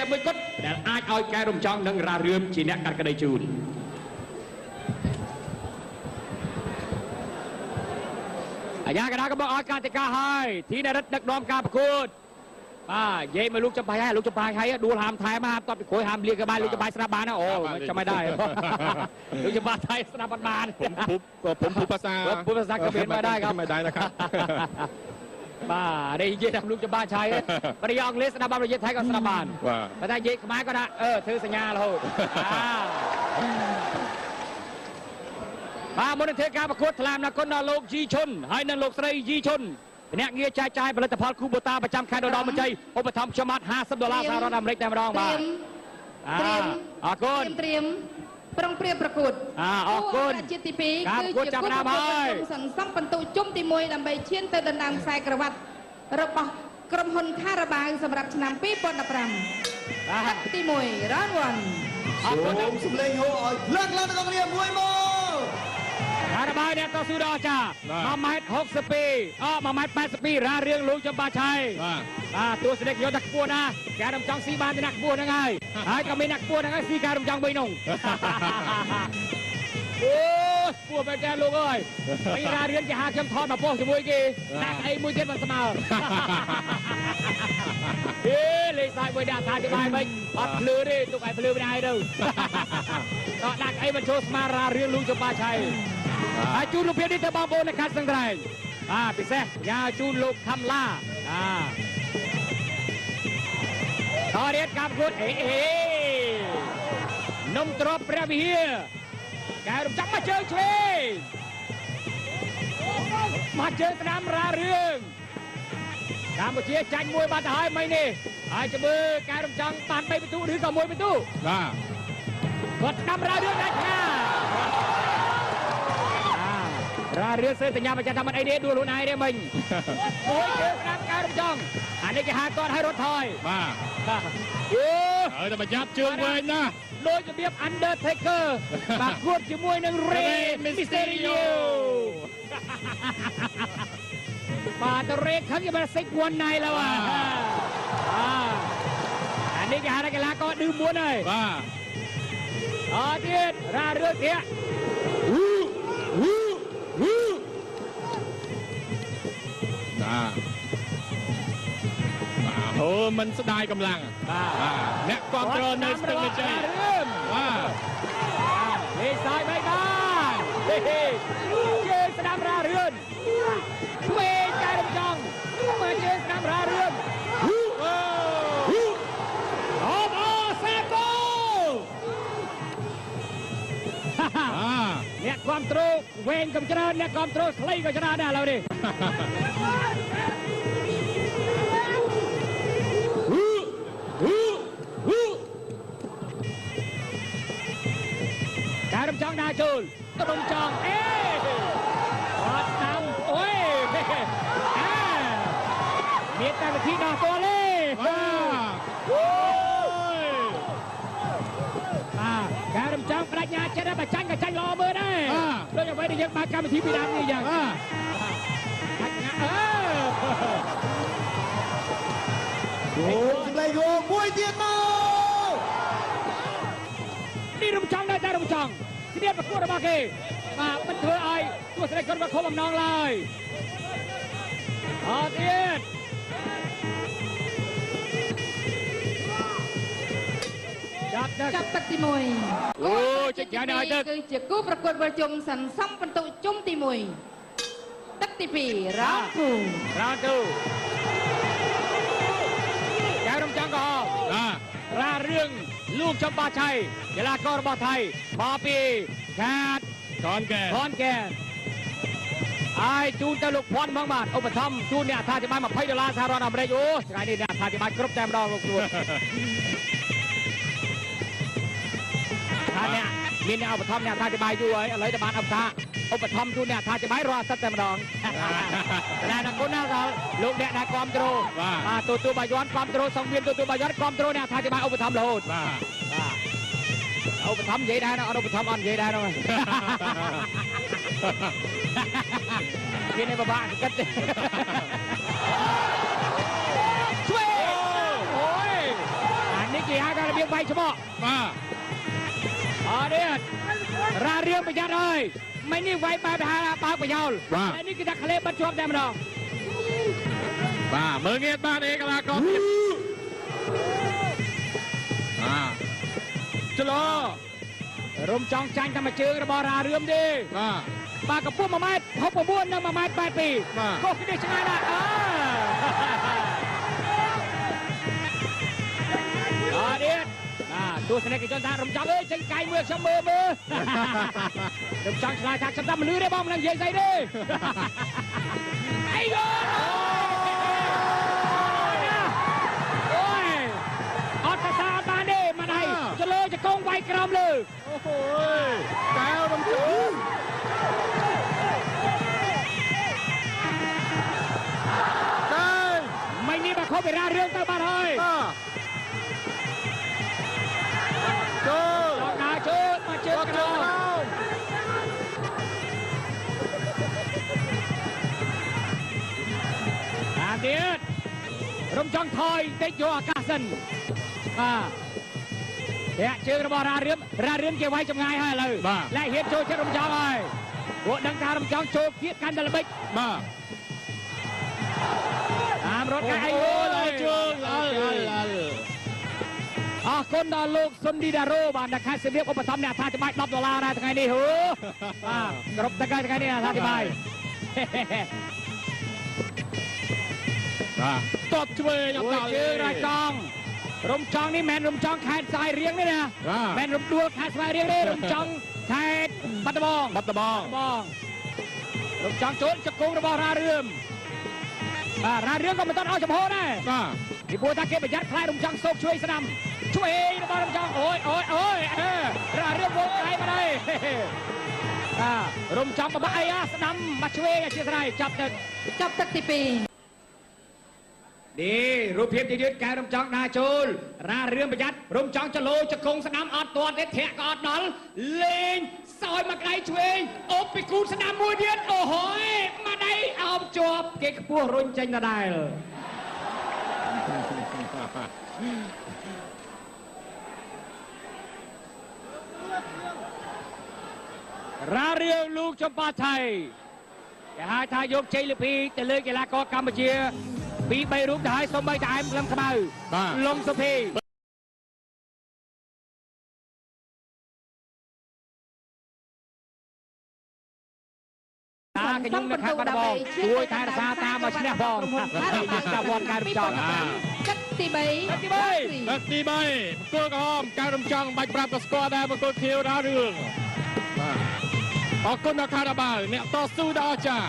តែមួយគត់ដែលអាចឲ្យកែរំចង់និងរ៉ារឿមជាអ្នកកាត់ក្តីជូនអាញាកណ្ដាលក៏บอกឲ្យកាតិកាហើយធីនរិទ្ធដឹកនាំការប្រកួតបាទនិយាយមកលោកចំបាយហើយលោកចំបាយហើយដួលហាមថែមហាមតបពីក្រោយហាមលាកបាយលោកចំបាយស្ដាប់បានអូចាំមិនដែរលោកចំបាយថៃស្ដាប់អត់បានผมพูดภาษาพูดภาษาเขมรไม่ได้ครับไม่ได้นะครับបាទនេះនិយាយតាមលោកចំបាយឆៃបរិយាអង់គ្លេសស្ដាប់បាននិយាយថៃក៏ស្ដាប់បានតែនិយាយខ្មែរក៏ថាធ្វើសញ្ញារហូតបាទមុននឹងធ្វើការប្រកួតថ្លែងអំណរគុណដល់លោកយីឈុនហើយនិងលោកស្រីយីឈុនភ្នាក់ងារចែកចាយផលិតផលគូបូតាប្រចាំខេត្តឧត្តរមានជ័យឧបត្ថម្ភខ្ញុំបាទ50ដុល្លារសហរដ្ឋអាមេរិកតែម្ដងបាទអរគុណត្រៀមប្រុងប្រៀបប្រកួតអរគុណជាតិទី2គឺជាគូប្រកួតសន្សំពិន្ទុជុំទី1ដើម្បីឈានទៅដណ្ដើមខ្សែក្រវ៉ាត់របស់ក្រុមហ៊ុនខារ៉ាបាវសម្រាប់ឆ្នាំ2015បាទទី1 round 1អរគុណសូមសម្លេងហូឲ្យលើកឡើងដល់គ្នាមួយមកខារ៉ាបាវអ្នកតស៊ូដល់ចា1ម៉ែត្រ62 1ម៉ែត្រ82រ៉ារឿងលោកចំបាឆៃបាទទស្សនិកយកតែខ្ពស់ណាកែរំចង់ស៊ីបានតែអ្នកខ្ពស់ហ្នឹងហើយហើយក៏មានអ្នកខ្ពស់ហ្នឹងហើយស៊ីកែរំចង់វិញនោះអូខ្ពស់មែនតើលោកអើយពីរ៉ារឿងគេហាខ្ញុំថតមកពោះជាមួយគេដាក់អីមួយទៀតមិនស្មើអេលេខសាយមួយដាក់ថាច្បាយមិនអត់ភ្លឺទេទុកឲ្យភ្លឺមិនដែរទៅដល់ដាក់អីមកចូលស្មារ៉ារឿងលោកចំបាឆៃហើយជូនលោកភាពនេះទៅបងប្អូននៅខេត្តស្ទឹងត្រែងបាទពិសេសញ៉ាជូនលោកខំឡាតរៀតការប្រកួតអេអេនំទ្របព្រះវិហារកែរំចាប់មកជើងឆ្វេងមកជើងស្ដាំរ៉ារឿងកម្ពុជាចាញ់មួយបាត់ទៅហើយមិញនេះហើយជំរឿកែរំចង់បាន3ពិន្ទុឬក៏1ពិន្ទុបាទគាត់ស្ដាំរ៉ារឿងដាច់ខារ៉ារឿងសើសញ្ញាបញ្ជាក់ថាមិនអីទេដួលខ្លួនឯងទេមិញមួយជើងស្ដាំកែរំចង់អានេះគេហាគាត់ឲ្យរត់ថយបាទអូហើយតែប្រយ័ត្នជើងវែងណាស់ដោយរបៀប Undertaker បាទគួតជាមួយនឹង Rey Mysterio បាទទៅ Rey ខឹងយកមក619แล้วអានេះគេហៅថាកីឡាករឌឺមួនហើយបាទអត់ទៀតរ៉ារឿងទៀតបាទអូមិនស្ដាយកម្លាំងបាទអ្នកគ្រប់គ្រងនៅស្ទឹងមានជ័យបាទលេខសាយបីបានជើងស្ដាំរារឿនឆ្វេងកែរំចង់មកជើងស្ដាំរារឿនអូអូសាកូអ្នកគ្រប់គ្រងវែងក៏ច្រើនអ្នកគ្រប់គ្រងខ្លីក៏ច្រើនដែរឥឡូវនេះកែរំចង់ដើរចូលរំចង់អេអត់ស្ដាំអូយអាមានតែវិធីដោះទល់ទេបាទកែរំចង់បដិញ្ញាចិត្តបើចាញ់ក៏ចាញ់ល្អមើលដែរដូចអ្វីដែលយើងបើកកម្មវិធីពីដើមនេះយ៉ាងបញ្ញាអើអូសម្លេងមួយទៀតមកនេះរំចង់ដែរតែរំចង់ស្នៀតប្រកួតរបស់គេបាទមិនធ្វើឲ្យទស្សនិកជនមកខំអំណងឡើយអត់ទៀតចាប់ទឹកទី1អូចេញយ៉ាងនេះឲ្យទឹកគឺជាគូប្រកួតវិលជុំសន្សំពិន្ទុជុំទី1ទឹកទី2 round 2 round 2កែរំចង់ក៏រ៉ារឿងលោកចំបាឆៃកីឡាកររបស់ថៃមកពីខាតខនកែនខនកែហើយជូនទៅលោកភ័ណ្ឌហ្មងបាទឧបត្ថម្ភជូនអ្នកអត្ថាធិប្បាយ20ដុល្លារសហរដ្ឋអាមេរិកអូថ្ងៃនេះអ្នកអត្ថាធិប្បាយគ្រប់តែម្ដងលោកគ្រូថាអ្នកមានអ្នកឧបត្ថម្ភអ្នកអត្ថាធិប្បាយយូរហើយឥឡូវទៅបានឧបត្ថម្ភជូនអ្នកអត្ថាធិប្បាយរាល់អាទិត្យតែម្ដងតែអ្នកគុណណាដល់លោកអ្នកដែលគ្រប់គ្រងបាទទទួលបាយ័នគ្រប់គ្រងសង្វៀនទទួលបាយ័នគ្រប់គ្រងអ្នកអត្ថាធិប្បាយឧបត្ថម្ភរហូតបាទឧបត្ថម្ភនិយាយដែរអត់ឧបត្ថម្ភអត់និយាយដែរនោះមានឯបបាក់គិតទេឆ្វេងអូយអានេះគេ វាយច្បក បាទ អត់ទេ រ៉ារឿងប្រយ័ត្នហើយ មិននេះវាយបែបថាបើកប្រយោល តែនេះគឺថាក្លេបិទជាប់តែម្ដង បាទ មើលងាយបានអេកីឡាករទៀត បាទ ចលោ រំចង់ចាញ់តែមួយជើងរបស់រ៉ារឿមទេ បាទ បាទ កម្ពស់1ម៉ែត្រ69និង1ម៉ែត្រ82 កោះគ្នាឆ្ងាយណាស់ អើអត់ទៀត បាទ ទស្សនិកជនថារំចង់អើយចេញកាយមើលខ្ញុំមើលមើល រំចង់ឆ្លើយថាខ្ញុំតែមិនលឺទេបង មិននឹងនិយាយស្អីទេ អីយអូយ អត់កសាអត់បានទេ មកដៃចលើចកងវាយក្រោមលើ អូហូ កែវរំចង់កែ មិននេះបើខុសពីរារឿងទៅបាត់ហើយ ចូល ដល់ចូលមកជើងក្រោម តាមទៀត រំចង់ថយតិចយកឱកាសសិន បាទ ធាក់ជើងរបស់រ៉ារឿម រ៉ារឿមគេវាយចម្ងាយហើយឥឡូវ លែហ៊ានចូលចិត្តរំចង់ហើយ ព្រោះដឹងថារំចង់ចូលគៀកកាន់តែល្បិច បាទ តាមរត់កាយអី អូយ ជើងអល់អល់អល់ អរគុណដល់លោកសុនឌីដារ៉ូ បាទ ដែលខេត្តសៀមរាបឧបត្ថម្ភអ្នកអត្ថាធិប្បាយ10ដុល្លារដែរថ្ងៃនេះ ហូ បាទ គ្រប់ទឹកហើយថ្ងៃនេះអត្ថាធិប្បាយ បាទ តបឆ្វេងអត់ដល់ ជើងរាយកង់ រំចង់នេះមិនមែនរំចង់ខេត្តស្វាយរៀងទេណា មិនរំដួលខេត្តស្វាយរៀងទេ រំចង់ខេត្តបាត់ដំបង បាត់ដំបង បង រំចង់ចូលជង្គង់របស់រ៉ារឿម បាទ រ៉ារឿមក៏មិនទាន់អស់ចំហដែរ បាទ ពីព្រោះថាគេប្រយ័ត្នខ្លាចរំចង់សោកជួយស្ដាំ ជួយរបស់រំចង់ អូយអូយអូយ រ៉ារឿមវងកៃមកដែរ បាទ រំចង់បបាក់អីស្ដាំមកឆ្វេង អធិស្ឋាន ចាប់ទឹក ចាប់ទឹកទី2 នេះរូបភាពជាយឺត កែរំចង់ដើរចូល រ៉ារឿងប្រយ័ត្ន រំចង់ចលោចកងស្ដាំអត់ទាត់ទេ ធាក់ក៏អត់ដល់ លេងសោយមកដៃឆ្វេង អូបពីគូស្ដាំមួយទៀត អូហូយ មកដៃអោបជាប់គេខ្ពស់រុញចេញដដែល រ៉ារឿងលោកចំប៉ាថៃគេហៅថាយកជ័យលាភីទៅលើកីឡាករកម្ពុជាពីរបីរូបទៅហើយ សូម្បីតែអែមក្លឹមខ្មៅលងសុភី តាកញ្ញុងនៅខេត្តបាត់ដំបងជួយថែរក្សាតាមមកឈ្នះផង តាមវត្តកែរំចង់ ទឹកទី3 ទឹកទី3 ទឹកទី3 បង្គោលក្រហមកែរំចង់បាច់ប្រាប់ក៏ស្គាល់ដែរ បង្គោលខៀវរ៉ារឿង បាទ អរគុណដល់ខារ៉ាបាល់អ្នកតស៊ូដ៏អស្ចារ្យ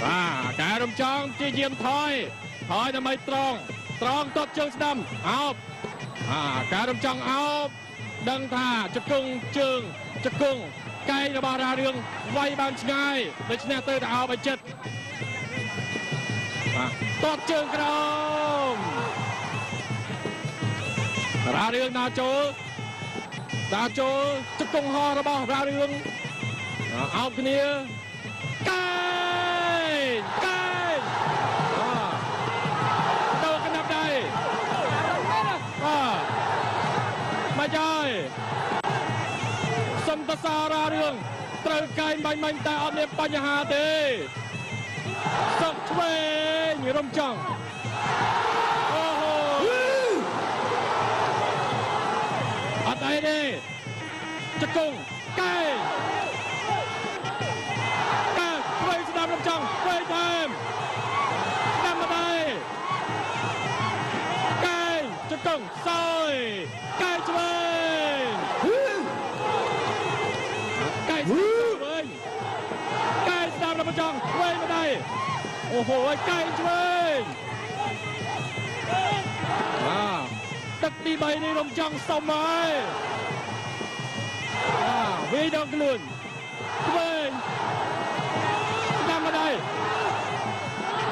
បាទ កែរំចង់ជាយាមថយថយដើម្បីត្រង់ត្រង់ តបជើងស្ដាំអោប អាកែរំចង់អោប ដឹងថាជង្គង់ជើងជង្គង់កែងរបស់រ៉ារឿងវាយបានឆ្ងាយ ដូច្នេះទៅតែអោបឲ្យចិត្ត បាទ តបជើងក្រោម រ៉ារឿងដើរចូលដើរចូល ជង្គង់ហោះរបស់រ៉ារឿងអោបគ្នា កែងកែង ទៅកណ្ដាប់ដៃ បាទ មកហើយ សុំតសារ៉ារឿងត្រូវកែងបាញ់បាញ់ តែអត់មានបញ្ហាទេ សុកឆ្វេងរំចង់ អូហូ អត់អីទេ ជង្គង់កែងកែឆ្វេងស្ដាំរំចង់ឆ្វេងថែមស្ដាំមកដែរ កែងជង្គង់សោយកែឆ្វេងកែឆ្វេងកែស្ដាំរំចង់ឆ្វេងមកដែរ អូហូ កែឆ្វេង បាទ ទឹកទី3នេះរំចង់សុំហើយ បាទ វាយដងខ្លួនឆ្វេងស្ដាំមកដែរ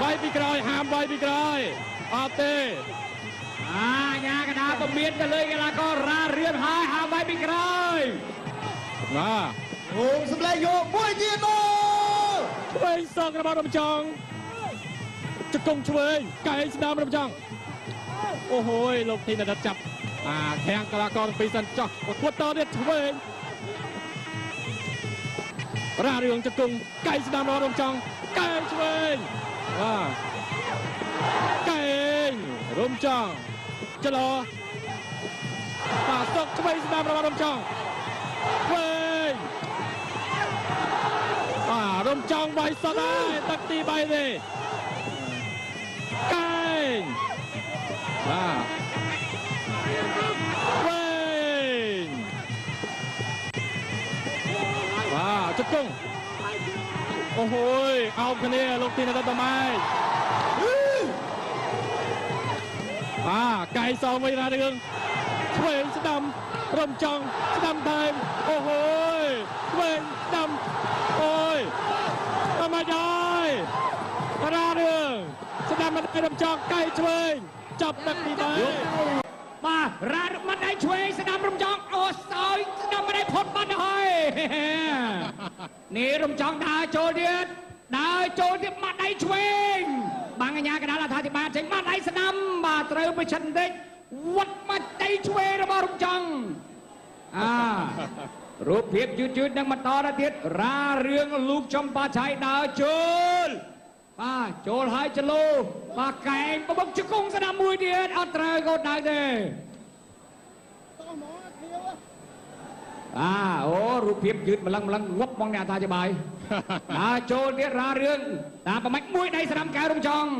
វាយពីក្រោយ ហាមវាយពីក្រោយអត់ទេ អាញាកដាពមៀនទៅលើកីឡាកររ៉ារឿនហើយ ហាមវាយពីក្រោយ បាទ អូមសម្លេងយកមួយទៀតមក ឆ្វេងសងរបស់រំចង់ ជង្គង់ឆ្វេងកែងស្ដាំរំចង់ អូហូយលោកធីនរិទ្ធចាប់អាខាំងកីឡាករទាំងពីរសិនចោះប្រកួតតទៀតឆ្វេងរ៉ារឿងជង្គង់កៃស្ដាំរំចង់កែឆ្វេងបាទកែរំចង់ចលោបាទសុកឆ្វេងស្ដាំរបស់រំចង់ឆ្វេងបាទរំចង់វាយសុតហើយទឹកទី3ទេកែបាទឆ្វេងបាទជង្គង់អូហូយអោបគ្នាលោកទីនរិទ្ធប្រម៉ែបាទកែសងវិញរ៉ារឿងឆ្វេងស្ដាំរំចង់ស្ដាំថែមអូហូយឆ្វេងស្ដាំអូយអត់មកហើយរ៉ារឿងស្ដាំមិនរំចង់កែឆ្វេងចាប់ទឹកទី3បាទរ៉ាមិនដៃឆ្វេងស្ដាំរំចង់អូសោយស្ដាំមិនដៃផុតបាត់ទៅហើយនេះរំចង់ដើរចូលទៀតដើរចូលទៀតបាត់ដៃឆ្វេងបាំងកញ្ញាកដាលអធិបាលចេញបាត់ដៃស្ដាំបាទត្រូវប្រឆិតបន្តិចវត្តបាត់ដៃឆ្វេងរបស់រំចង់អារូបភាពយឺតយឺតនឹងបន្តទៅទៀតរ៉ារឿងលោកចំបាឆៃដើរចូលបាទចូលហើយចលោបាទកែងបបុកជង្គង់ស្ដាំមួយទៀតអត់ត្រូវកូនដៅទេអាអូរូបភាពយឺតម្លឹងម្លឹងងប់មកអ្នកអធិប្បាយដើរចូលទៀតរ៉ារឿងតាមប្រមាច់មួយដៃស្ដាំកែរំចង់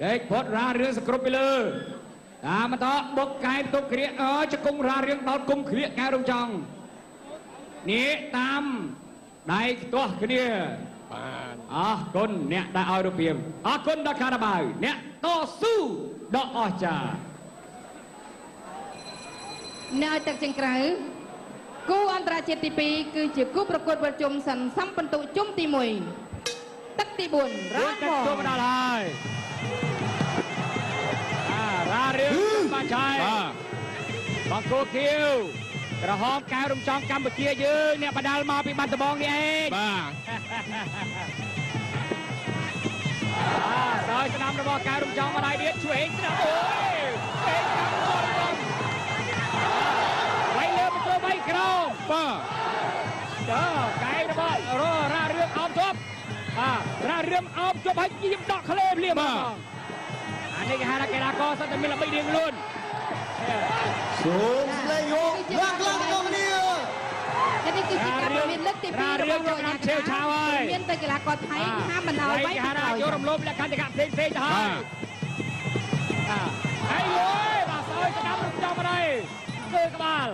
គេផុតរ៉ារឿងសគ្រប់ពីលើតាមបន្តបុកកែទុកគ្រាអើជង្គង់រ៉ារឿងដោតគុំគ្រាកែរំចង់នេះតាមដៃខ្ទាស់គ្នាបាទអរគុណអ្នកដែលឲ្យរូបភាពអរគុណដល់ខារ៉ាបាវអ្នកតស៊ូដ៏អស្ចារ្យអ្នកឲ្យទឹកចេញក្រៅគូអន្តរជាតិទី2គឺជាគូប្រកួតប្រជុំសន្សំពិន្ទុជុំទី1ទឹកទី4រ៉ា ទឹកចូលមកដល់ហើយអារ៉ារឿងបាឆៃបាទបង្គោលខៀវក្រហមកែវរំចង់កម្ពុជាយើងអ្នកបដាល់មកពីបាត់ដំបងនេះឯងបាទអាសើស្ដាំរបស់កែវរំចង់មកដៃទៀតឆ្វេងស្ដាំអូយឆ្វេងស្ដាំចូលរំវាយលើបញ្ចូលវាយក្រោមបាទចាកែវរបស់រ៉ារឿងអោបជាប់បាទរ៉ារឿងអោបជាប់ហើយញៀមដកក្លេភ្លាមបាទអានេះគេហៅថាកីឡាករសិតតែមានល្បិចរៀងខ្លួនសូមស្លេងយោឡើងឡើងដល់គ្នានេះគឺជាការមានលើកទី2របស់លោកអា ឆេវឆាវហើយ មានតែកីឡាករថៃហាមមិនឲ្យវាយគេហៅថាយករំលោភលក្ខន្តិកៈផ្សេងផ្សេងទៅហើយហើយយយបាទសើស្ដាំរំចំមកហើយគឺក្បាល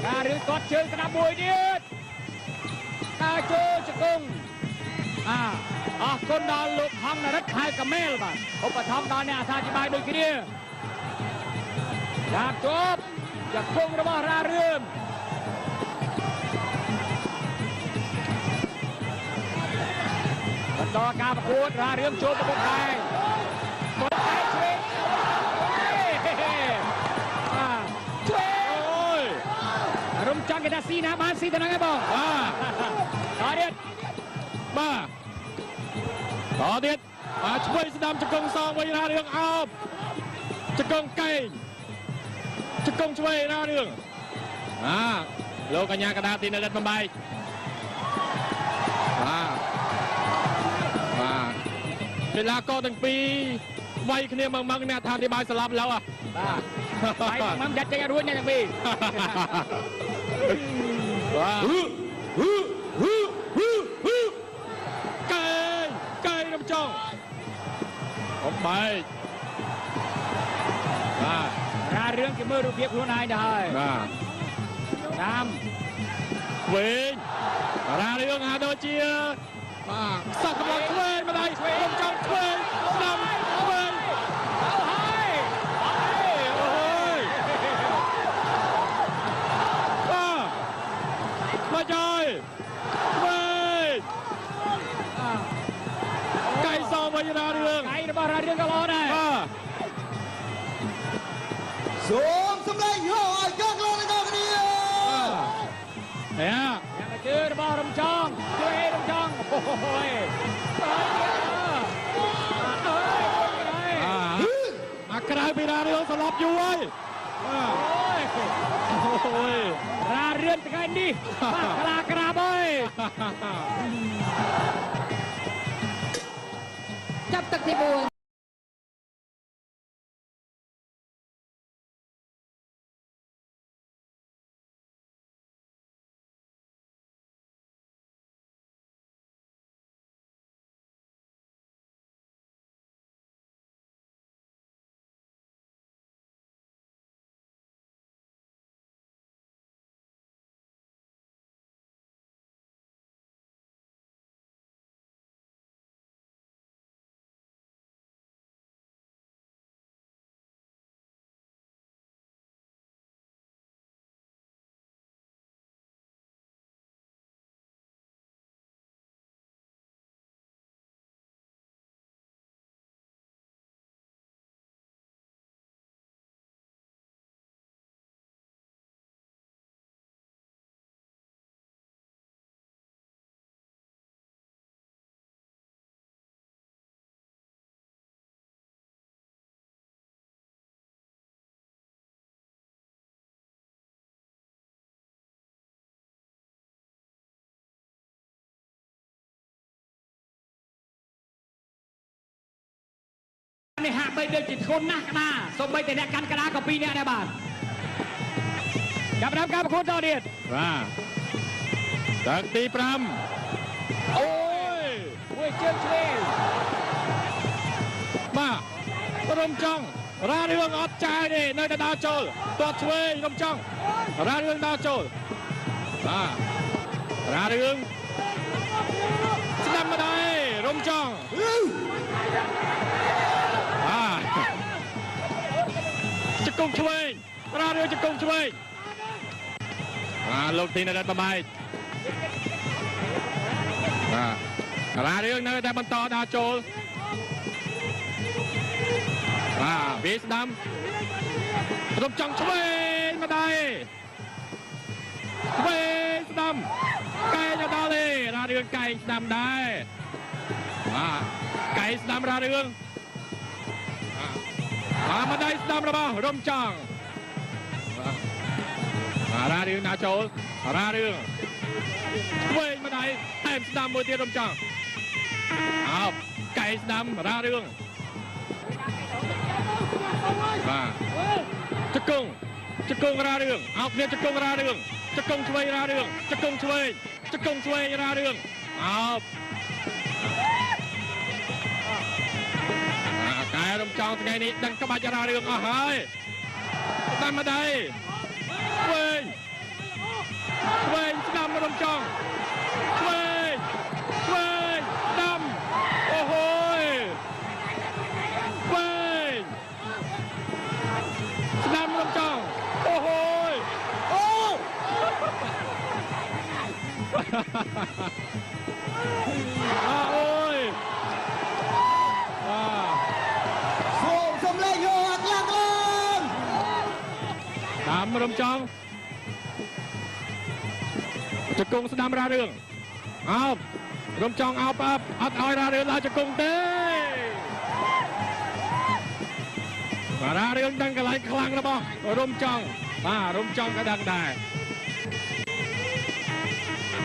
ការរឿងគាត់ជើងស្ដាំមួយទៀតដើរចូលជង្គង់អាអរគុណដល់លោកហងនរិទ្ធហៅកាមែលបាទឧបត្ថម្ភដល់អ្នកអធិប្បាយដូចគ្នាចាប់ជាប់ជង្គង់របស់រ៉ារឿងបន្តការប្រកួតរ៉ារឿងចូលប្រកួតដែរបុកតែឆ្វេងឆ្វេង អូយ រំចង់គេថាស៊ីណាបានស៊ីទៅហ្នឹងឯងបង បាទតទៀតបាទតទៀតបាទឆ្វេងស្ដាំជង្គង់សងវិញរ៉ារឿងអោបជង្គង់កែងជង្គង់ឆ្វេងរ៉ារឿងអាលោកកញ្ញាកដាទីនរិទ្ធបំបែកបាទបាទកីឡាករទាំងពីរវាយគ្នាម៉ងម៉ងអ្នកថាអធិប្បាយស្លាប់ឡូវបាទ វាយម៉ងចាត់ចេញឲ្យរួចអ្នកទាំងពីរ បាទកែងកែងរំចង់បំបែកបាទ រ៉ារឿងគេមើលរូបភាពខ្លួនឯងទៅហើយ បាទ តាម វែងរ៉ារឿងហាដូចជាបាទសោះកម្លាំងឆ្វេងម្ដាយរំចង់ឆ្វេងស្ដាំឆ្វេង អោហើយ អូយបាទមកហើយឆ្វេងកៃសវិញរ៉ារឿង កៃរបស់រ៉ារឿងក៏ល្អដែរ បាទ សូមសម្លេងហោឲ្យយកលោកទាំងគ្នា ហេ យ៉ាងជឿរបស់រំចង់ជួយរំចង់អូយ អាក្រៅ ពីរ៉ារឿងសន្លប់យូរហើយអូយរ៉ារឿនថ្ងៃនេះបាក់ក្លាក្រាបអើយចាប់ទឹកទី4 នេះហាក់បីដូចជាធ្ងន់ណាស់ក្តារសូម្បីតែអ្នកកាន់ក្តារក៏2នាក់ដែរបាទចាប់ដើមការប្រកួតតទៀតបាទទឹកទី5អូយមួយជើងឆ្វេងបាទរំចង់រ៉ារឿងអត់ចាយទេនៅតែដើរចូលទាត់ឆ្វេងរំចង់រ៉ារឿងដើរចូលបាទរ៉ារឿងស្ដាំម្ដាយរំចង់បាទជង្គង់ឆ្វេងរ៉ារឿងជង្គង់ឆ្វេងបាទលោកទីនៅតែប្របែកបាទរ៉ារឿងនៅតែបន្តដើរចូលបាទវាស្ដាំរំចង់ឆ្វេងម្ដាយឆ្វេងស្ដាំកែងដល់ទេរ៉ារឿងកែងស្ដាំដែរបាទកែងស្ដាំរ៉ារឿងបាទម្ដាយស្ដាំរបស់រំចង់បាទរ៉ារឿងណាចូលរ៉ារឿងឆ្វេងម្ដាយថែមស្ដាំមួយទៀតរំចង់អោបកែងស្ដាំរ៉ារឿងបាទជង្គង់ជង្គង់រ៉ារឿងអោបគ្នាជង្គង់រ៉ារឿងជង្គង់ឆ្វេងរ៉ារឿងជង្គង់ឆ្វេងជង្គង់ឆ្វេងរ៉ារឿងអោបកែរំចង់ថ្ងៃនេះដឹងក្បាច់រ៉ារឿងអស់ហើយតាមម្ដាយឆ្វេងឆ្វេងស្ដាំរំចង់ឆ្វេងឆ្វេងស្ដាំអូហូយឆ្វេងស្ដាំរំចង់អូហូយអូអាអូយសូមសំលេងយោអាក់ឡើងឡើងតាមរំចង់ជង្គង់ស្ដាំរ៉ារឿងអោបរំចង់អោបអត់ឲ្យរ៉ារឿងឡើងជង្គង់ទេបាទរ៉ារឿងដឹងកន្លែងខ្លាំងរបស់រំចង់បាទរំចង់ក៏ដឹងដែរ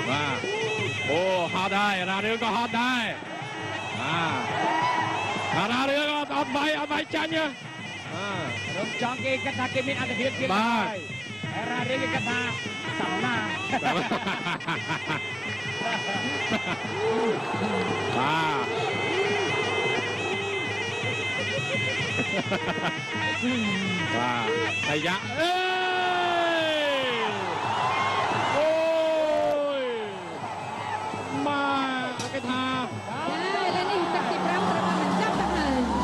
បាទអូហត់ដែររ៉ារឿងក៏ហត់ដែរបាទរ៉ារឿងអត់បាយចាញ់ បាទរំចង់គេគិតថាគេមានអត្ថភាពជាងហើយរ៉ារឿងគេគិតថាសំណាបាទបាទអាយ៉ាអេអូយមកគេថាឥឡូវនេះទឹកទី5ត្រូវបានបញ្ចប់ទៅហើយ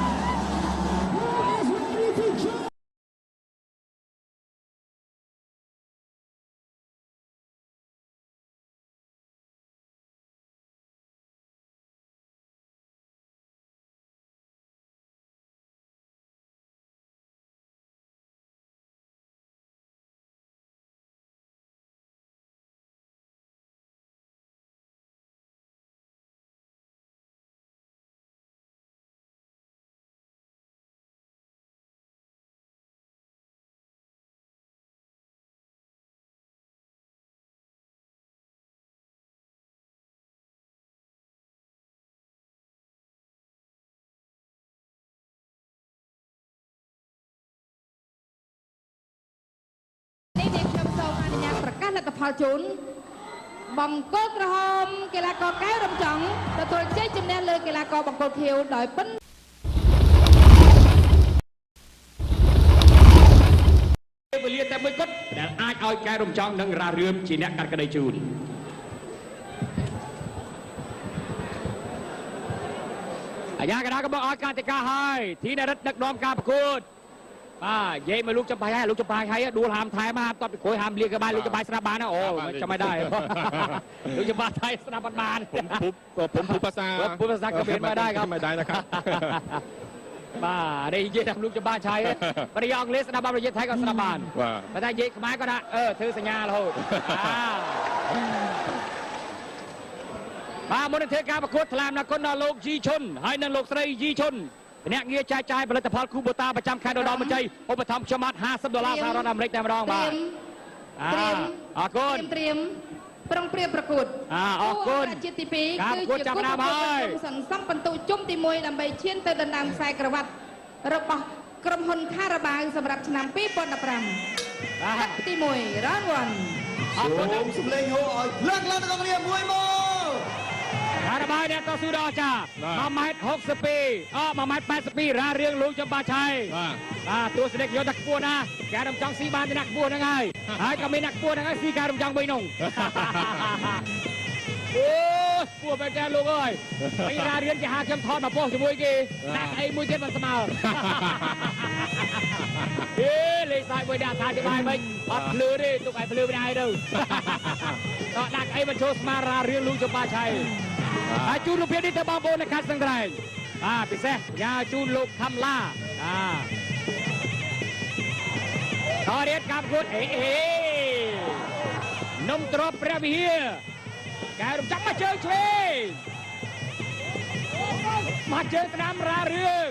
លិតផលជូនបង្គោលក្រហមកីឡាករកែវរំចង់ទទួលជ័យជំនះលើកីឡាករបង្គោលខៀវដោយពិន វេលាតែមួយគត់ដែលអាចឲ្យកែរំចង់និងរារឿមជាអ្នកកាត់ក្តីជូនអាញាកណ្ដាលក៏មកឲ្យកតិកាហើយធីនរិទ្ធដឹកនាំការប្រកួតបាទនិយាយមកលោកចំបាយហើយលោកចំបាយហើយដួលហាមថែមហាមតបពីក្រោយហាមលាកបាយលោកចំបាយស្ដាប់បានអូចាំមិនដែរលោកចំបាយថៃស្ដាប់អត់បាន ผมพูดภาษา พูดภาษาเขมรไม่ได้ครับ ไม่ได้นะครับ បាទនេះនិយាយតាមលោកចំបាយឆៃបរិយាអង់គ្លេសស្ដាប់បាននិយាយថៃក៏ស្ដាប់បាន បាទ តែនិយាយខ្មែរក៏ថាធ្វើសញ្ញារហូតបាទមុននឹងធ្វើការប្រកួតថ្លែងអំណរគុណដល់លោកយីឈុនហើយនិងលោកស្រីយីឈុនភ្នាក់ងារចែកចាយផលិតផលគូបូតាប្រចាំខេត្តឧត្តរមានជ័យឧបត្ថម្ភខ្ញុំបាទ$50សហរដ្ឋអាមេរិកតែម្ដងបាទអរគុណ ត្រៀមប្រុងប្រៀបប្រកួត អរគុណ ជាតិទី2គឺជា ចាប់ដើមហើយ សន្សំពិន្ទុជុំទី1ដើម្បីឈានទៅដណ្ដើមខ្សែក្រវ៉ាត់របស់ក្រុមហ៊ុនខារ៉ាបាវសម្រាប់ឆ្នាំ2015ទឹកទី1 round 1 អរគុណ សូមសម្លេងហូឲ្យលើកឡើងដល់គ្នាមួយមក ខារ៉ាបាវអ្នកតស៊ូដល់ចា1.62ម៉ែត្រ1.82ម៉ែត្ររារឿងលោកចំបាឆៃបាទទស្សនិកយកតែខ្ពស់ណាកែរំចង់ស៊ីបានតែអ្នកខ្ពស់ហ្នឹងហើយហើយក៏មានអ្នកខ្ពស់ហ្នឹងហើយស៊ីកែរំចង់វិញនោះអូខ្ពស់បែបតែលោកអើយមិនរារឿងគេហាខ្ញុំថតមកពោះជាមួយគេដាក់អីមួយទៀតមិនស្មើអេលេខសាយមួយដាក់ថាច្បាយមិនអត់ភ្លឺទេទុកឲ្យភ្លឺមិនដែរទៅដល់ដាក់អីមកចូលស្មារារឿងលោកចំបាឆៃហើយជូនលោកភាពនេះទៅបងប្អូននៅខេត្តស្ទឹងត្រែងបាទពិសេសញ៉ាជូនលោកខំឡាតរៀតការប្រកួតអេអេនំទ្របព្រះវិហារកែរំចាប់មកជើងឆ្វេងមកជើងស្ដាំរារឿង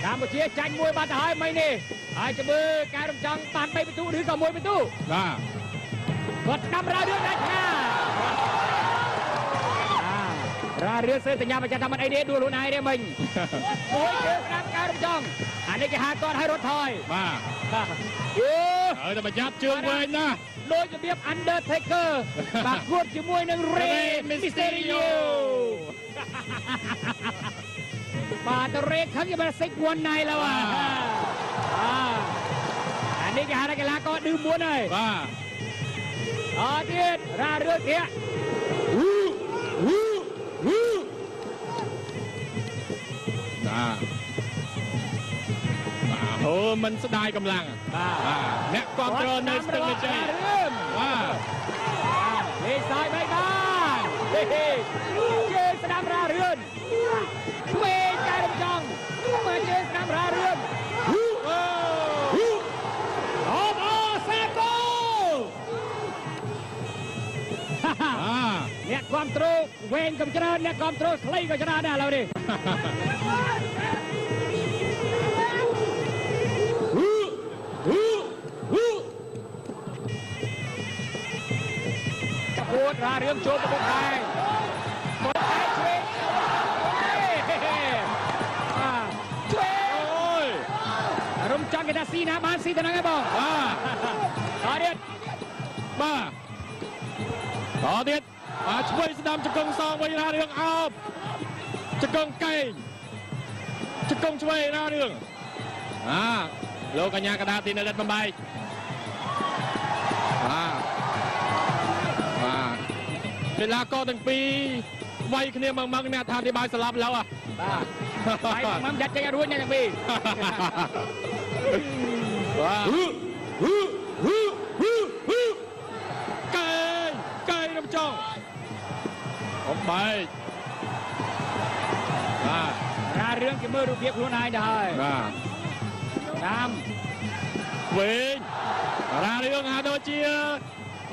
កម្ពុជាចាញ់មួយបាត់ទៅហើយមិញនេះហើយជំរឿកែរំចង់បាន3ពិន្ទុឬក៏1ពិន្ទុ បាទ គាត់ស្ដាំរារឿងដាច់ខារារឿងសើសញ្ញាបញ្ជាក់ថាមិនអីទេដួលខ្លួនឯងទេមិញមួយជើងស្ដាំកែរំចង់អានេះគេហាគាត់ឲ្យរត់ថយ បាទ អូ ហើយតែប្រយ័ត្នជើងវែងណាស់ ដូចរបៀប Undertaker បាទគួតជាមួយនឹង Rey Mysterio បាទទៅ Rey ខឹងយកមក619แล้วអានេះគេហៅថាកីឡាករឌឺមួនហើយ បាទ អត់ទៀតរារឿងទៀត បាទអូមិនស្ដាយកម្លាំង បាទ អ្នកគ្រប់គ្រងនៅស្ទឹងមានជ័យបាទ លេខសាយបីបានជើងស្ដាំរារឿនឆ្វេងកែរំចង់មកជើងស្ដាំរារឿនអូអូសាកូអ្នកគ្រប់គ្រងវែងក៏ច្រើនអ្នកគ្រប់គ្រងខ្លីក៏ច្រើនដែរឥឡូវនេះ ប្រកួតរារឿងចូលប្រកបដែរមកតែឆ្វេងឆ្វេង អូយ រំចង់គេថាស៊ីណាបានស៊ីទៅហ្នឹងឯងបង បាទ តទៀត បាទតទៀតបាទឆ្វេងស្ដាំជង្គង់សងវិញរារឿងអោបជង្គង់កែងជង្គង់ឆ្វេងរារឿងលោកកញ្ញាកដាទីនរិទ្ធបំបែកបាទបាទកីឡាករទាំងពីរវាយគ្នាម៉ងម៉ងអ្នកថាអធិប្បាយស្លាប់ឡូវ បាទវាយម៉ងយ៉ាត់ចេញឲ្យរួចអ្នកទាំងពីរ បាទកែងកែងរំចង់បំបែកបាទ រារឿងគេមើលរូបភាពខ្លួនឯងទៅហើយ បាទ តាម វិញរារឿងហាដូចជា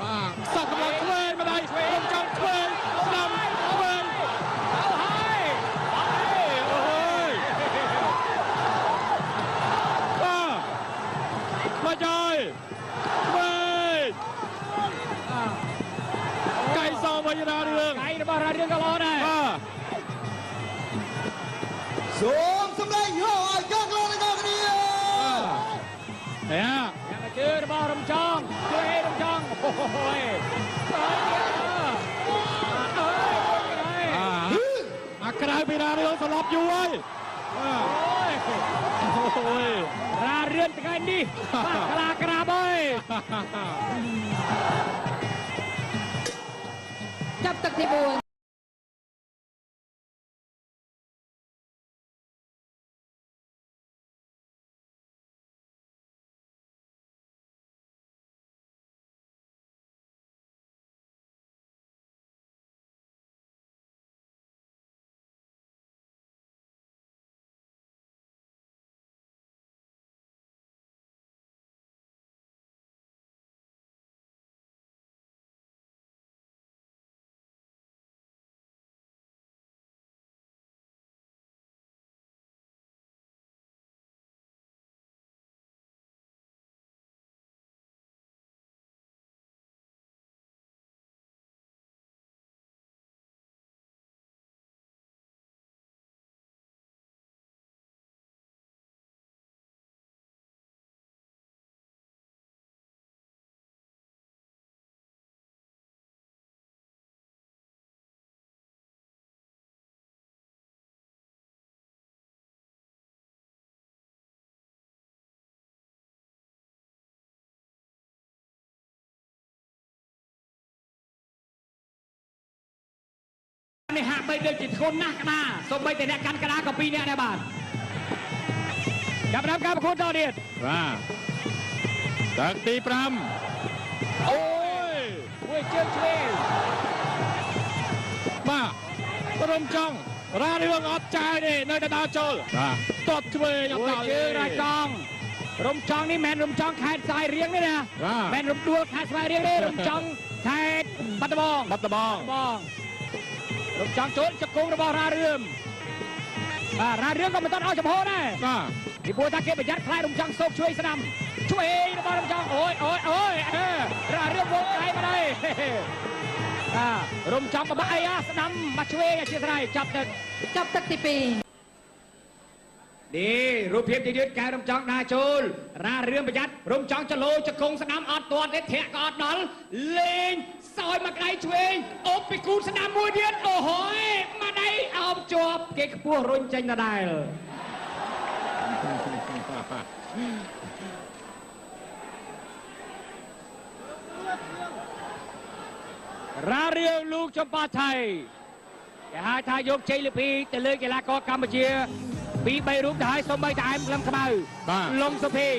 បាទសក់កម្លាំងឆ្វេងម្ដាយរំចង់ឆ្វេងស្ដាំឆ្វេង เอาហើយ អូយបាទមកចយឆ្វេងកៃសវិញរារឿង កៃរបស់រារឿងក៏ល្អដែរ បាទ សូមសម្លេងហូឲ្យកងឡើងដល់គ្នា យ៉ា យ៉ាងជឿរបស់រំចង់ជួយឲ្យរំចង់ យអាក្រៅពីរារឿងសន្លប់យូរហើយអូយរារឿងថ្ងៃនេះបាក់ក្លាក្រាបអើយចាប់ទឹកទី4 នេះហាក់បីដូចជាធ្ងន់ណាស់ក្តារសូម្បីតែអ្នកកាន់ក្តារក៏2នាក់ដែរបាទចាប់ដើមការប្រកួតតទៀតបាទទឹកទី5អូយមួយជើងឆ្វេងបាទរំចង់រារឿងអត់ចាយទេនៅតែដើរចូលបាទតតឆ្វេងអត់ដល់ជើងរាចង់រំចង់នេះមិនមែនរំចង់ខេត្តស្វាយរៀងទេណាមិនរំដួលខេត្តស្វាយរៀងទេរំចង់ខេត្តបាត់ដំបងបាត់ដំបងរំចង់ចូលជង្គង់របស់រារឿងបាទរារឿងក៏មិនទាន់អស់ចំហដែរបាទពីព្រោះថាគេប្រយ័ត្នខ្លាចរំចង់សោកឆ្វេងស្ដាំឆ្វេងរបស់រំចង់អូយអូយអូយរារឿងវងកៃមកដែរបាទរំចង់បបាក់អីស្ដាំមកឆ្វេងអធិស្ឋានចាប់ទឹកចាប់ទឹកទី2នេះរូបភាពជាយឺតកែរំចង់ដើរចូលរារឿងប្រយ័ត្នរំចង់ចលោជង្គង់ស្ដាំអត់ទាន់ទេធាក់ក៏អត់ដល់លេងសោយមកដៃឆ្វេងអូបពីគូស្ដាំមួយទៀតអូហយមកដៃអោបជាប់គេខ្ពស់រុញចេញដដែលរារឿងលោកចំប៉ាថៃគេហៅថាយកជ័យលាភីទៅលើកីឡាករកម្ពុជាពី3រូបទៅហើយសូម្បីតែអែមក្លឹមខ្មៅលងសុភីត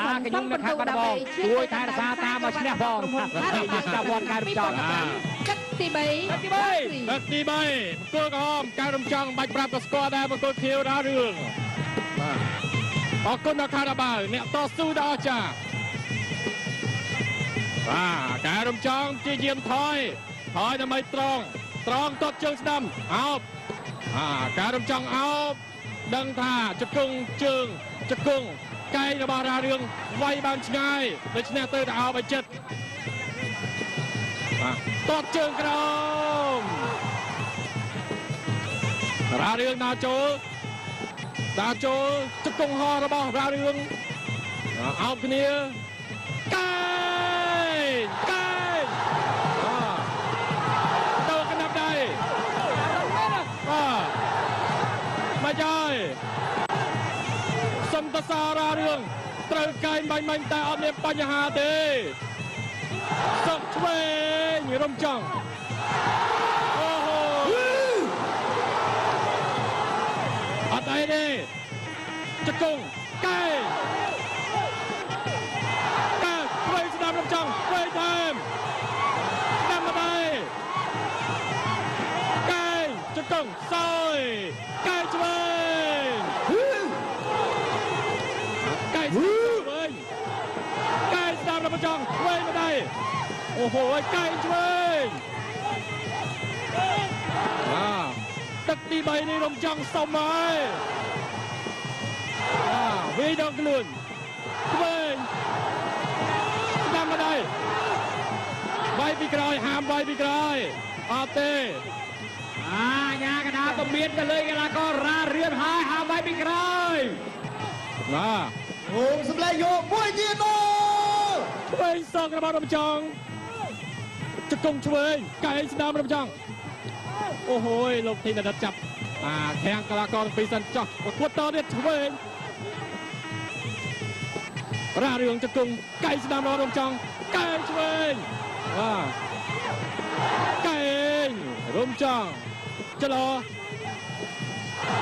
ាកញ្ញុងនៅខេត្តបាត់ដំបងជួយថែរក្សាតាមមកឈ្នះផងចាប់វត្តកែរំចង់ទឹកទី3ទឹកទី3មង្គលក្រហមកែរំចង់បាច់ប្រាប់ក៏ស្គាល់ដែរមង្គលខៀវរារឿងបាទអរគុណដល់ខារ៉ាបាវអ្នកតស៊ូដ៏អស្ចារ្យបាទកែរំចង់ជាយាមថយថយដើម្បីត្រង់ត្រង់តបជើងស្ដាំអោបកែរំចង់អោបដឹងថាជង្គង់ជើងជង្គង់កែងរបស់រារឿងវាយបានឆ្ងាយដូច្នេះទៅតែអោបឲ្យចិត្តបាទតបជើងក្រោមរារឿងដើរចូលដើរចូលជង្គង់ហោះរបស់រារឿងអោបគ្នាកែងកែងទៅកណ្ដាប់ដៃបាទមកហើយសំតសារ៉ារឿងត្រូវកែងបាញ់បាញ់តែអត់មានបញ្ហាទេសុកឆ្វេងរំចង់អូហូអត់អីទេជង្គង់កែងស្ដាំរំចង់វៃថែមស្ដាំមកដៃកែងជង្គង់សោយកែងឆ្វេងកែងឆ្វេងកែងស្ដាំរំចង់វៃមកដៃអូហូកែងឆ្វេងទឹកទី3នេះរំចង់សុំហើយវាយដងខ្លួនឆ្វេងមកដែរវាយពីក្រោយហាមវាយពីក្រោយអត់ទេ អាញាកដាពមៀនទៅលើកីឡាកររ៉ារឿនហើយហាបាយពីក្រោយ បាទ អូមសម្លេងយកមួយទៀតមក ឆ្វេងសងរបស់រំចង់ ជង្គង់ឆ្វេងកែងស្ដាំរំចង់ អូហូយ លោកធីនដិតចាប់អាខាំងកីឡាករទាំងពីរសិន ចោះប្រកួតតទៀត ឆ្វេងរ៉ារឿង ជង្គង់កែងស្ដាំរំចង់ កែងឆ្វេង បាទ កែងរំចង់ចលោ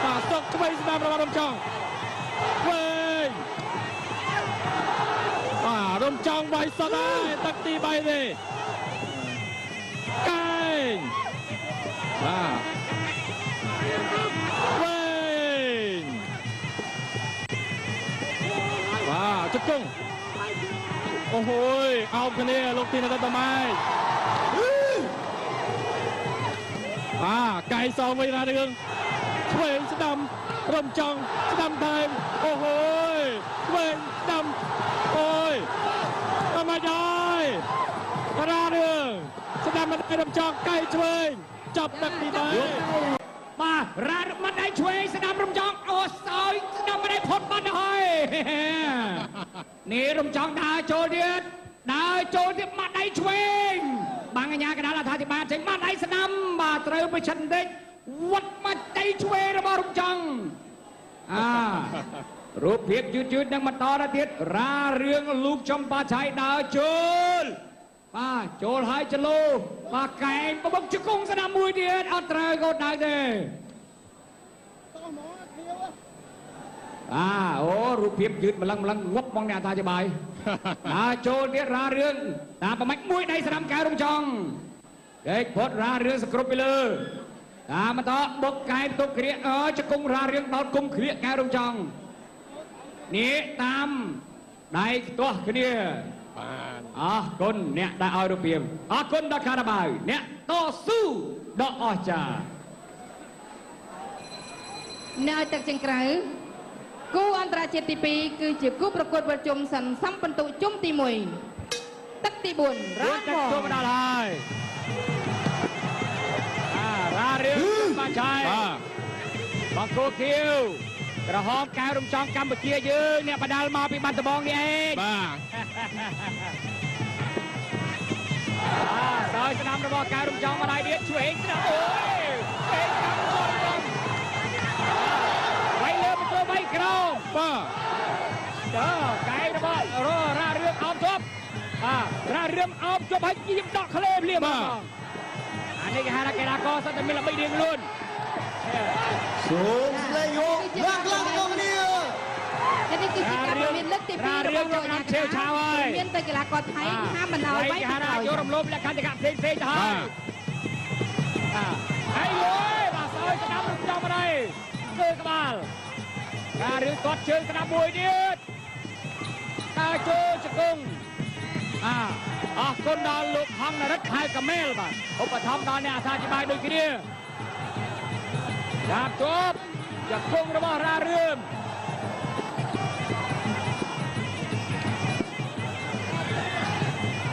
បាទ សុកឆ្វេងស្ដាំរបស់រំចង់ ឆ្វេង បាទ រំចង់វាយសតហើយ ទឹកទី3ទេ កែង បាទ ឆ្វេង បាទ ជង្គង់ អូហូយ អោបគ្នាលោកទីនតតម៉ែ បាទ កែងសងវិញ រ៉ារឿង ឆ្វេងស្ដាំរំចង់ ស្ដាំថែម អូហូយ ឆ្វេងស្ដាំ អូយ អត់មកហើយ រ៉ារឿង ស្ដាំមិនរំចង់ កែងឆ្វេង ចាប់ទឹកទី3 បាទ រ៉ាមិនដៃឆ្វេងស្ដាំរំចង់ អូសោយស្ដាំមិនដៃផុតបាត់ទៅហើយ នេះរំចង់ដើរចូលទៀត ដើរចូលទៀត បាត់ដៃឆ្វេង បាំងអញ្ញាកដាលអធិបាលចេញ បាត់ដៃស្ដាំ បាទ ត្រូវប្រឆិតបន្តិច វត្តបាត់ដៃឆ្វេងរបស់រំចង់ អារូបភាពយឺតយឺតនឹងបន្តទៅទៀត រ៉ារឿងលូកចំបាឆៃដើរចូល បាទ ចូលហើយចលោ បាទ កែងបបុកជង្គង់ស្ដាំមួយទៀត អត់ត្រូវកូនដៅទេ អាអូ រូបភាពយឺតម្លឹងម្លឹង ងប់មកអ្នកអត្ថាធិប្បាយ ដើរចូលទៀត រ៉ារឿងតាមប្រមាច់មួយដៃស្ដាំកែរំចង់ កេកផុត រ៉ារឿងសគ្រប់ពីលើ តាមបន្តបុកកែទុកគ្រា អើជង្គង់រ៉ារឿងដល់គុំគ្រាកែរំចង់ នេះតាមដៃខ្ទាស់គ្នា បាទ អរគុណអ្នកដែលឲ្យរូបភាព អរគុណដល់ខារ៉ាបាវអ្នកតស៊ូដ៏អស្ចារ្យ អ្នកឲ្យទឹកចង្ក្រៅ គូអន្តរជាតិទី2 គឺជាគូប្រកួតប្រជុំសន្សំពិន្ទុជុំទី1 ទឹកទី4 រ៉ា ទឹកចូលមកដល់ហើយ អារ៉ារឿងបាឆៃ បាទ បង្គោលខៀវក្រហមកែវរំចង់កម្ពុជាយើង អ្នកបដាល់មកពីបាត់ដំបងនេះឯង បាទ អាសោយស្ដាំរបស់កែវរំចង់មកដៃទៀត ឆ្វេងស្ដាំ អូយ ឆ្វេងស្ដាំរបស់រំចង់ វាយលើបញ្ចូល វាយក្រោម បាទ ចើកែរបស់ររ៉ារឿងអោបជាប់ អារ៉ារឿងអោបជាប់ហើយ យៀមដកក្លេភ្លាម បាទ អានេះគេហៅថាកីឡាករសុទ្ធតែមានល្បិចរៀងខ្លួន សូមស្លេងហូឡើងឡើងទាំងគ្នា នេះគឺជាការមានលើកទី2របស់លោកអាញាកដាមានទៅកីឡាករថៃហាមមិនឲ្យវាយ គេហៅថាយករំលោភលក្ខន្តិកៈផ្សេងផ្សេងទៅហើយ អាហើយយយ បាទ សោយស្ដាំរំចំមកហើយ គឺក្បាលការរឿង ទាត់ជើងស្ដាំមួយទៀត ដើរចូលជង្គង់ អាអរគុណដល់លោកហងនរិទ្ធហៅកាមែល បាទ ឧបត្ថម្ភដល់អ្នកអត្ថាធិប្បាយដូចគ្នា ចាប់ជាប់ជង្គង់របស់រ៉ារឿម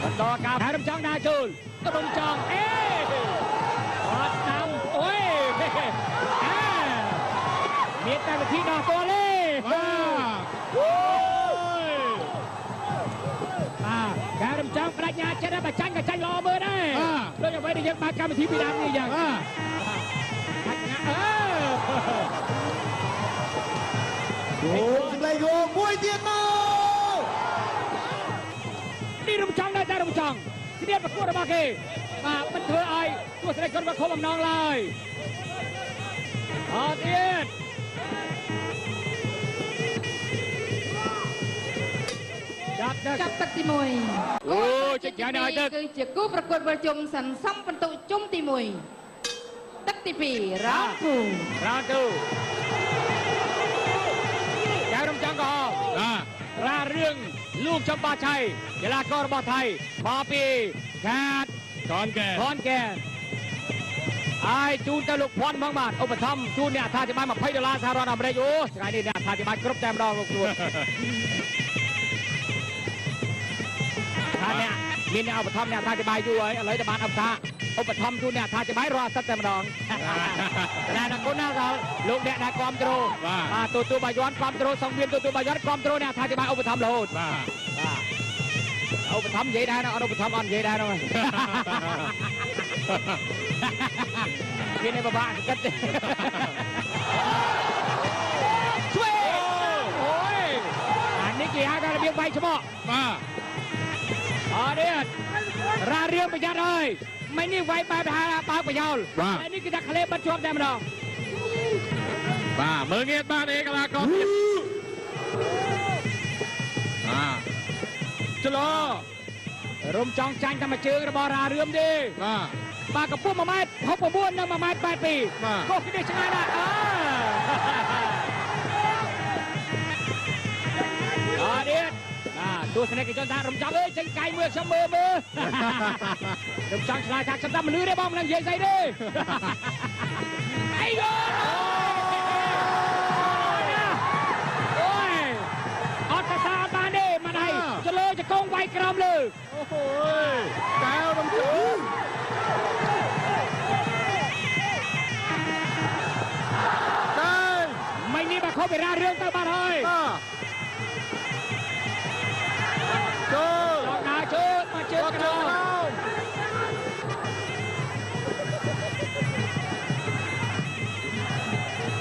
បន្តការរំចង់ដើរចូល រំចង់ អេអត់ស្ដាំ អូយ អាមានតែវិធីដោះទាល់ទេ បាទ អូយ បាទ ការរំចង់បដិញ្ញាចិត្ត បើចាញ់ក៏ចាញ់ល្អមើលដែរ ដូចអ្វីដែលយើងបើកកម្មវិធីពីដើមនេះយ៉ាង បាទ បញ្ញា អឺ អូសម្លេងយោមួយទៀតមក នេះរំចង់ដែរ តែរំចង់ស្នៀតប្រកួតរបស់គេ បាទ មិនធ្វើឲ្យទស្សនិកជនគាត់ខំអំណងឡើយ អត់ទៀត ចាប់ទឹក ចាប់ទឹកទី1 អូ ចេញច្រើនឲ្យទឹក គឺជាគូប្រកួតប្រជុំសន្សំពិន្ទុជុំទី1 ទឹកទី2 round 2 round 2 កែវរំចង់ក្រហម បាទ រ៉ារឿងលោកចំបាឆៃ កីឡាកររបស់ថៃមកពីខាត កនកែ ខនកែ ហើយជូនទៅលោកភ័ណ្ឌហ្មង បាទ ឧបត្ថម្ភជូនអ្នកអត្ថាធិប្បាយ20ដុល្លារសហរដ្ឋអាមេរិក អូ ថ្ងៃនេះអ្នកអត្ថាធិប្បាយគ្រប់តែម្ដងលោកខ្លួន ថាអ្នកមានអ្នកឧបត្ថម្ភអ្នកអត្ថាធិប្បាយយូរហើយ ឥឡូវទៅបានអបថា ឧបត្ថម្ភជូនអ្នកអត្ថាធិប្បាយរាល់អាទិត្យតែម្ដងណា អរគុណណាស់ដល់លោកអ្នកដែលគ្រប់គ្រងបាទ ទទួលបាយ័នគ្រប់គ្រងសង្វៀន ទទួលបាយ័នគ្រប់គ្រងអ្នកអត្ថាធិប្បាយឧបត្ថម្ភរហូត បាទ ឧបត្ថម្ភនិយាយដែរ អត់ឧបត្ថម្ភអត់និយាយដែរ ហ្នឹងគេនេះពិបាកគិតឆ្វេអូយ អានេះគេហៅថារបៀបវាយច្បក បាទ អត់ទេ រ៉ារៀងប្រយ័ត្នហើយ មិននេះវាយបែបថាបើកប្រយោល ហើយនេះគឺថាក្លេបិទជាប់តែម្ដង បាទ មើលងាយបានអេកលាករទៀត បាទ ចលោ រំចង់ចាញ់តែមួយជើងរបស់រ៉ារឿមទេ បាទ បាទ កម្ពស់1ម៉ែត្រ69និង1ម៉ែត្រ82 ខុសគ្នាឆ្ងាយណាស់ អើអត់ទៀត បាទ ទស្សនិកជនថារំចង់អើយចេញកាយមើលខ្ញុំមើលមើល រំចង់ឆ្លើយថាខ្ញុំតែមិនលឺទេបង មិននឹងនិយាយស្អីទេ អីយោ អូយ អត់កសាអត់បានទេ មកដៃចលើចកងវាយក្រោមលើ អូហូ កែវរំចង់តែមិននេះ បើខុសពីរារឿងទៅបាត់ហើយ បាទ ចូលដល់ ចូលមកជើងក្រោម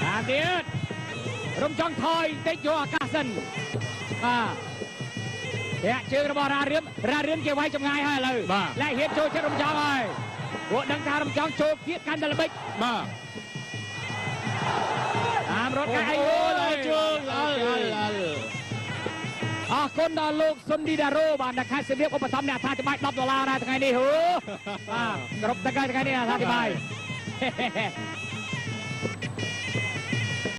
តាមទៀត រំចង់ថយតិចយកឱកាសសិន បាទ ធាក់ជើងរបស់រ៉ារឿម រ៉ារឿមគេវាយចម្ងាយហើយ ឥឡូវលែហ៊ានចូលចិត្តរំចង់ហើយ ព្រោះដឹងថារំចង់ចូលគៀកកាន់តែល្បិច បាទ តាមរត់កាយអី អូយ ជើងអល់អល់អល់ អរគុណដល់លោកសុនឌីដារ៉ូ បាទ នៅខេត្តសៀមរាប ឧបត្ថម្ភអ្នកអត្ថាធិប្បាយ10ដុល្លារដែរថ្ងៃនេះ ហូ បាទ គ្រប់ទឹកហើយថ្ងៃនេះអត្ថាធិប្បាយ។